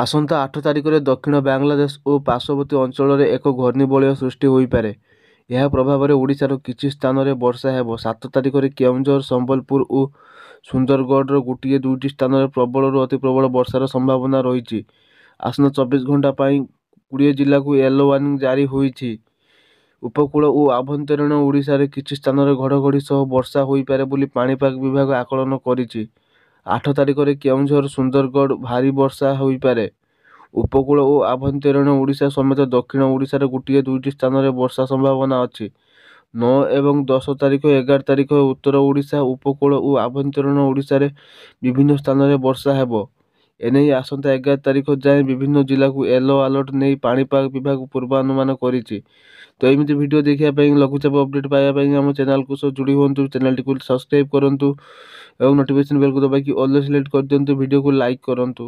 ଆସନ୍ତା 8 ତାରିଖରେ ଦକ୍ଷିଣ ବାଂଲାଦେଶ ଓ ପାର୍ଶ୍ୱବର୍ତ୍ତୀ ଅଞ୍ଚଳରେ ଏକ ଘୂର୍ଣ୍ଣିବଳୟ ସୃଷ୍ଟି ହୋଇପାରେ। ଏହା ପ୍ରଭାବରେ ଓଡ଼ିଶାର କିଛି ସ୍ଥାନରେ ବର୍ଷା ହେବ। 7 ତାରିଖରେ କେଉଁଝର, ସମ୍ବଲପୁର ଓ ସୁନ୍ଦରଗଡ଼ର ଗୋଟିଏ ଦୁଇଟି ସ୍ଥାନରେ ପ୍ରବଳରୁ ଅତିପ୍ରବଳ ବର୍ଷାର ସମ୍ଭାବନା ରହିଛି। ଆସନ୍ତା 24 ଘଣ୍ଟା ପାଇଁ 20 ଜିଲ୍ଲାକୁ ୟେଲୋ ୱାର୍ଣ୍ଣିଂ ଜାରି ହୋଇଛି। ଉପକୂଳ ଓ ଆଭ୍ୟନ୍ତରୀଣ ଓଡ଼ିଶାରେ କିଛି ସ୍ଥାନରେ ଘଡ଼ଘଡ଼ି ସହ ବର୍ଷା ହୋଇପାରେ ବୋଲି ପାଣିପାଗ ବିଭାଗ ଆକଳନ କରିଛି। 8 ତାରିଖରେ କେଉଁଝର, ସୁନ୍ଦରଗଡ଼ ଭାରୀ ବର୍ଷା ହୋଇପାରେ। ଉପକୂଳ ଓ ଆଭ୍ୟନ୍ତରୀଣ ଓଡ଼ିଶା ସମେତ ଦକ୍ଷିଣ ଓଡ଼ିଶାର ଗୋଟିଏ ଦୁଇଟି ସ୍ଥାନରେ ବର୍ଷା ସମ୍ଭାବନା ଅଛି। 9 ଏବଂ 10 ତାରିଖ, 11 ତାରିଖ ଉତ୍ତର ଓଡ଼ିଶା, ଉପକୂଳ ଓ ଆଭ୍ୟନ୍ତରୀଣ ଓଡ଼ିଶାରେ ବିଭିନ୍ନ ସ୍ଥାନରେ ବର୍ଷା ହେବ। ଏନେଇ ଆସନ୍ତା 11 ତାରିଖ ଯାଏଁ ବିଭିନ୍ନ ଜିଲ୍ଲାକୁ ୟେଲୋ ଆଲର୍ଟ ନେଇ ପାଣିପାଗ ବିଭାଗ ପୂର୍ବାନୁମାନ କରିଛି। ତ ଏମିତି ଭିଡ଼ିଓ ଦେଖିବା ପାଇଁ, ଲଘୁଚାପ ଅପଡ଼େଟ୍ ପାଇବା ପାଇଁ ଆମ ଚ୍ୟାନେଲକୁ ସହ ଯୋଡ଼ି ହୁଅନ୍ତୁ। ଚ୍ୟାନେଲଟିକୁ ସବସ୍କ୍ରାଇବ୍ କରନ୍ତୁ ଏବଂ ନୋଟିଫିକେସନ୍ ବେଲ୍କୁ ଦବାଇକି ଅଲ୍ ସିଲେକ୍ଟ କରିଦିଅନ୍ତୁ। ଭିଡ଼ିଓକୁ ଲାଇକ୍ କରନ୍ତୁ।